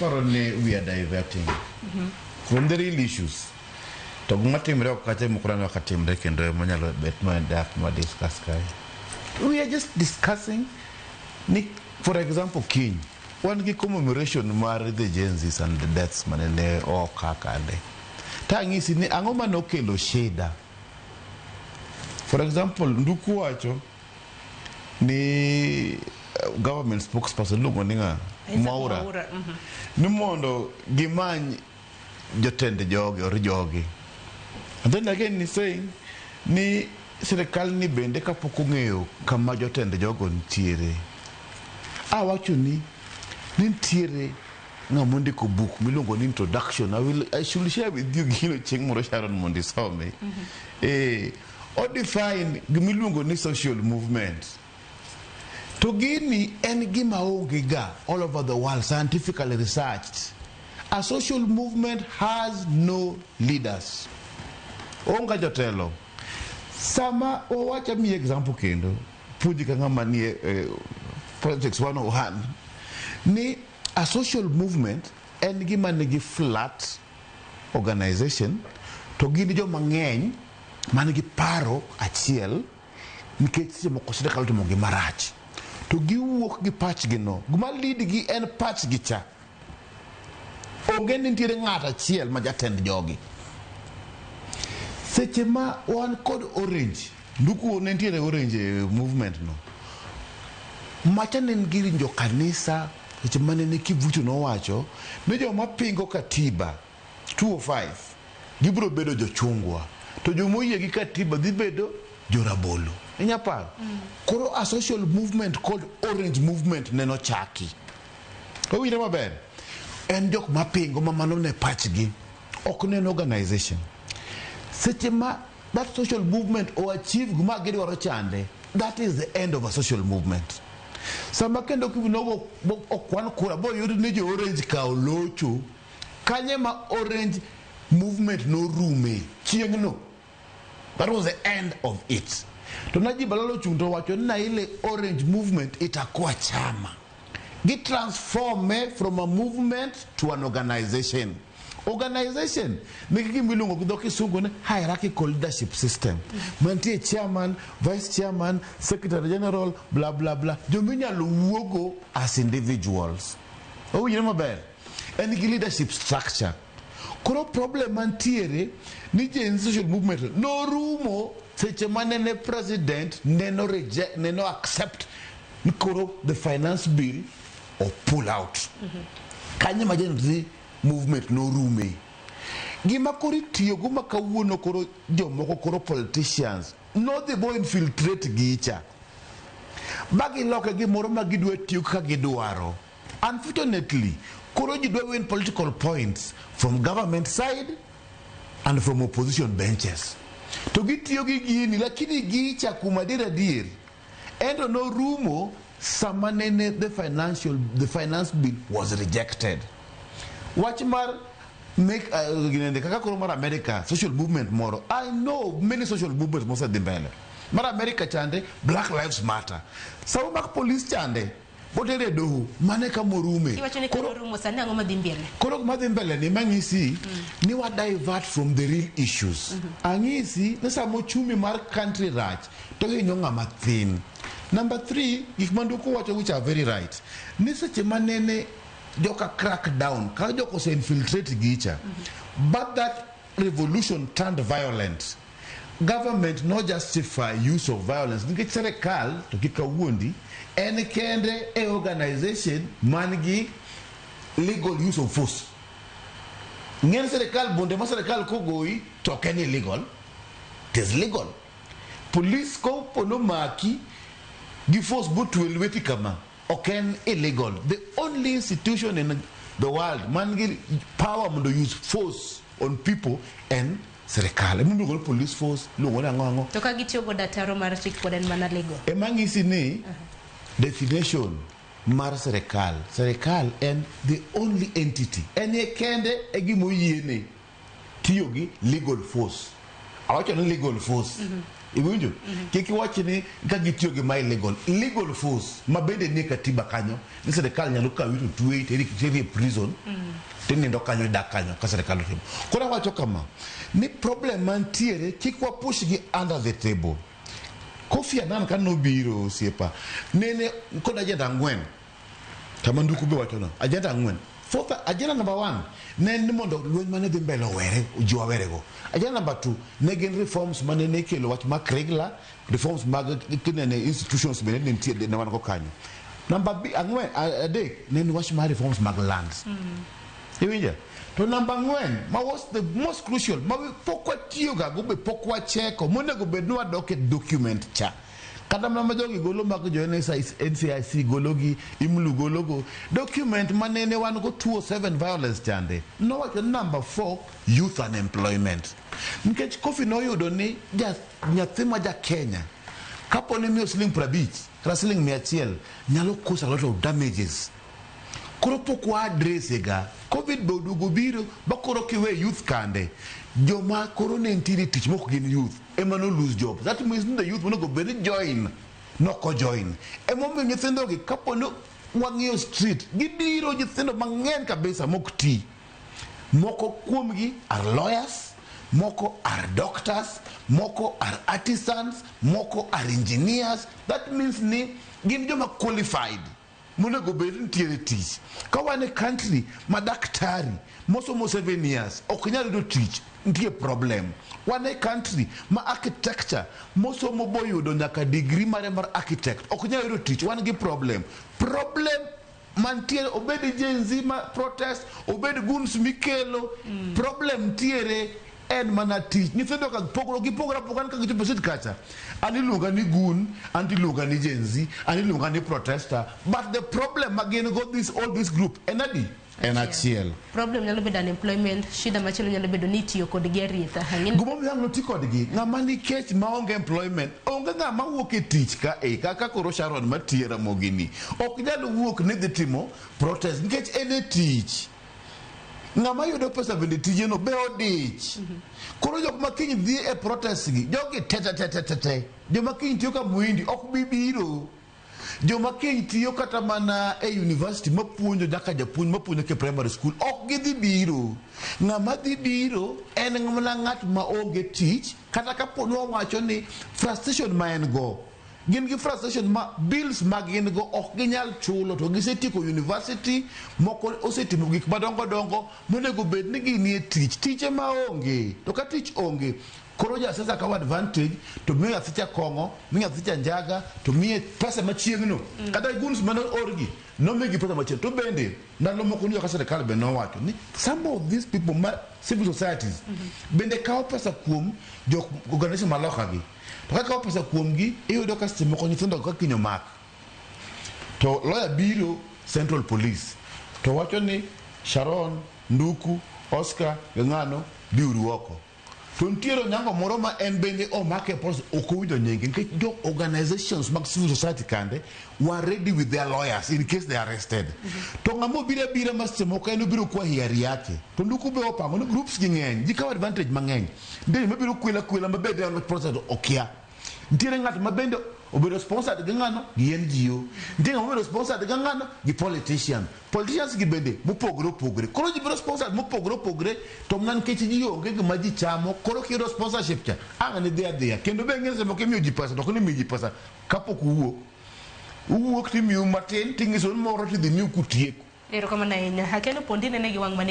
Aparo ni we are diverting from the real issues. To gima timre ok kacha moko neno ka timre kendo manyalo bet ma dak ma discuss kae. We are just discussing ni, for example, kiny wan gi commemoration mar the Gen Zs and the deaths mane ne oka kande. Ta ang'isi ni ang'o mane okelo shida. For example, Nduku wacho ni government spokesperson iluongo ni ng'a? Isaac Mwaura. Mwaura. Ni mondo gimany jotend jogi or jogi. And then again he's saying ni sirikal ni bende kapok ong'eyo kama jotend jogo nitiere. Awacho ni nitiere ng'ama ondiko buk miluongo ni Introduction. I should share with you gino chieng' moro, Sharon, mondo isome. O define gimiluongo ni social movement. To gini en gima onge ga all over the world, scientifically researched. A social movement has no leaders. Onge jotelo. Sama wawacho, miyi example kendo puonji ka ng'ama nie politics 101, ni a social movement en gima nigi flat organization to gin joma ng'eny man gi paro achiel, nikech seche moko sirikal otimo gi marach to giwuok gi pachgi no. Gima lead gi en pachgi cha. Onge ni nitiere ng'at achiel ma jatend jogi. Seche ma wan kod Orange, Nduku, ne nitiere Orange movement no macha ne en gi jo kanisa. Seche mane ne Kivucho nowacho ni joma pingo katiba 205 gibiro bedo jochungwa to joma oyie gi katiba dhi bedo jorabolo. Inya paro koro a social movement called Orange Movement ne nochaki. Owinjore maber, en jok mapingo ma mano ne pachgi, ok ne en organization. Seche ma that social movement o achieve gima gidwaro chande, that is the end of a social movement. Sama kendo kinogo okwan kura boyud ni jo Orange kawo locho, kanye ma Orange Movement norume chieng'no. That was the end of it. To Najib Balala ochung' to wacho ni na ile Orange Movement itakuwa chama. Gi transform from a movement to an organization. Organization nigi gima iluongo gi dho Kisungu ni hierarchical leadership system mantie chairman, vice chairman, secretary general, bla bla bla, jominyalo wuogo as individuals. Owinjore maber, en gi leadership structure. Koro problem mantiere ni Gen Z social movement norumo seche manene president neno reject, neno accept ni koro the finance bill o pull out. Kanyo ma Gen Z movement norume. Gima koro itiyogo ma kawuono, koro jomoko, koro politicians nodhi bo infiltrate gicha ba giloke gimoro ma gidwa tiyo kaka gidwaro. Unfortunately, koro ji dwa win political points from government side and from opposition benches to gitiyo gi gini, lakini gicha kuom adier adier ento norumo sama nene the finance bill was rejected. Wach mar make ginende kaka koro mar America social movement moro. I know many social movements mosedhi mbele. Mar America chande, Black Lives Matter, sama mak police chande botere e doho, mane kamorume. Iwacho ni koro rumo, sani ang'o madhi mbele? Koro gima dhi mbele ni mang'isi ni wa divert from the real issues. Ang'isi ni sama ochumi mar country rach to hinyo ng'ama thin. Number three, gik ma Nduku wacho, which are very right, ni seche ma nene joka crack down ka jok ose infiltrate gicha but that revolution turned violent, government no justify use of violence, nikech serikal to kik awuondi, en kende e organization man gi legal use of force. Ng'en serikal bunde ma serikal kogoyi to ok en illegal, it is legal. Police kopo nomaki gi force botwe lweti kama, ok en illegal. The only institution in the world man gi power mondo use force on people en serikal. Emomiyo iluongo ni police force, iluongo ni ang'o ang'o. To ka gitiyo godo ataro mar chik, pod en mana legal. Ema ng'isi ni definition mar serikal, serikal en the only entity, en e kende e gima oyiene tiyo gi legal force. Awacho ni legal force. Iwinjo? Kik iwach ni ka gitiyo gi ma illegal. Legal force ma bende nie katiba kanyo ni sirikal nyalo kawi to tweyi teri teri e prison tinindo kanyo idak kanyo ka sirikal otimo. Koro awacho kama ni problem mantiere kik wa push gi under the table. Kofi Annan ka nobiro osiepa nene kod agenda 4 kama Nduku be wachono agenda 4. Fourth agenda number 1 ne en ni mondo lweny mane dhi mbele owere ji wawerego. Agenda number 2 ne gin reforms mane ne kelo wach mar Kriegler, reforms mag kinene institutions bende ne nitie ne wan go kanyo. Number 4 3 ne en wach mar reforms mag lands. Iwinjo? To namba 4 ma was the most crucial ma pok watiyo ga go be pok wacheko monego bed ni wadok e document cha. Kata mana ma jogi golo mag jo NCIC golo gi IMLU golo go document manene wan go 207 violence chande nowacho ni number 4 youth unemployment. Nikech Kofi noyudo ni nyathi ma ja Kenya kapo ni imiyo siling 50 kata siling 100 nyalo cause a lot of damages. Koro pok wa address ga. Covid be oduogo biro ba koro kiwe youth kande. Joma koro ne nitiere tich mok gin youth ema no lose job. That means the youth monego bed ni join noko join. Emomiyo nyithindo gi kapo ni wang'iyo street gibiro nyithindo mang'eny kabisa mok ti. Moko kuomgi are lawyers, moko are doctors, moko are artisans, moko are engineers. That means ni gin joma qualified. Monego bed ni nitiere tich. Ka wan e country ma daktari mosomo 7 years ok nyal yudo tich, nitie problem. Wan e country ma architecture mosomo boyudo nyaka degree mare mar architect ok nyal yudo tich, wan gi problem. Problem mantiere obed Gen Z ma protest, obed goons mikelo, problem ntiere en mana tich. Nyithindo ka pogro gipogore apoga ka gichopo street kacha. An iluonga ni goon, an iluonga ni Gen Z, an iluonga ni protester, but the problem ma gin go this all this group en adi? En achiel. Problem nyalo bedo unemployment, shida machielo nyalo bedo ni itiyo kodgi aritha. Ang'e Gimomiyo ang' noti kodgi, ng'ama nikech maonge employment, onge ng'ama wuok e tich ka e kaka koro Sharon matiyo e Ramogi ni. Ok nyal wuok ni dhi timo protest nikech en e tich. Ng'ama yudo pesa bende tijeno be odich. Koro jok ma kiny dhi e protest gi, jogi te te te te te te. Joma kiny tiyo ka muhindi ok bi biro. Joma kiny tiyo kata mana e university mapuonjo nyaka japuonj mapuonjo ke primary school ok gidhi biro. Ng'ama dhi biro en mana ng'at ma onge tich kata kapo ni wawacho ni frustration ma en go. Gin gi frustration ma bills ma gin go ok ginyal chulo to gisetieko university moko osetimo gik madongo dongo monego bed ni ginie tich. Tich ema onge. To ka tich onge, koro jasiasa kawo advantage to miyo nyathi cha kong'o, miyo nyathi cha njaga, to miye pesa machiegno. Kata goons mane oorgi, nomigi pesa machiegno. To bende, ndalo moko niyo ka sirikal be nowacho ni some of these people ma civil societies bende kawo pesa kuom jok organization maloka gi. To ka kawo pesa kuomgi, iyudo ka seche moko nyithindo ka kiny omak. To lawyer biro Central Police to wacho ni Sharon, Nduku, Oscar gi ng'ano biuru oko. To nitiere onyango moro ma en bende omake e process ok owinjo nyinge nikech jo organizations mag civil society kande were ready with their lawyers in case they are arrested. To ng'ama obiro abira ma seche moko en obiro kwa hiari yake. To Nduku be opango ni groups gi ng'eny, ji kawo advantage mang'eny. Nitie joma biro kwela kwela ma bende en process okia. Nitiere ng'at ma bende obedo sponsored gi ng'ano gi NGO. Nitie ng'ama obedo sponsored gi ng'ano gi politician. Politicians gi bende mopogore opogore. Koro ji bedo sponsored mopogore opogore to mana nikech ji onge gima ji chamo koro kiyudo sponsorship cha ang' nidhi adhiya. Kendo be ing'e seche moko imiyo ji pesa to ok ni imiyo ji pesa kapok uwuok. Uwuok timiyou matin ting'isou ni moro tidhi miu kutieko. Erokamano ahinya. Akeno Pondi nene gi wang' mane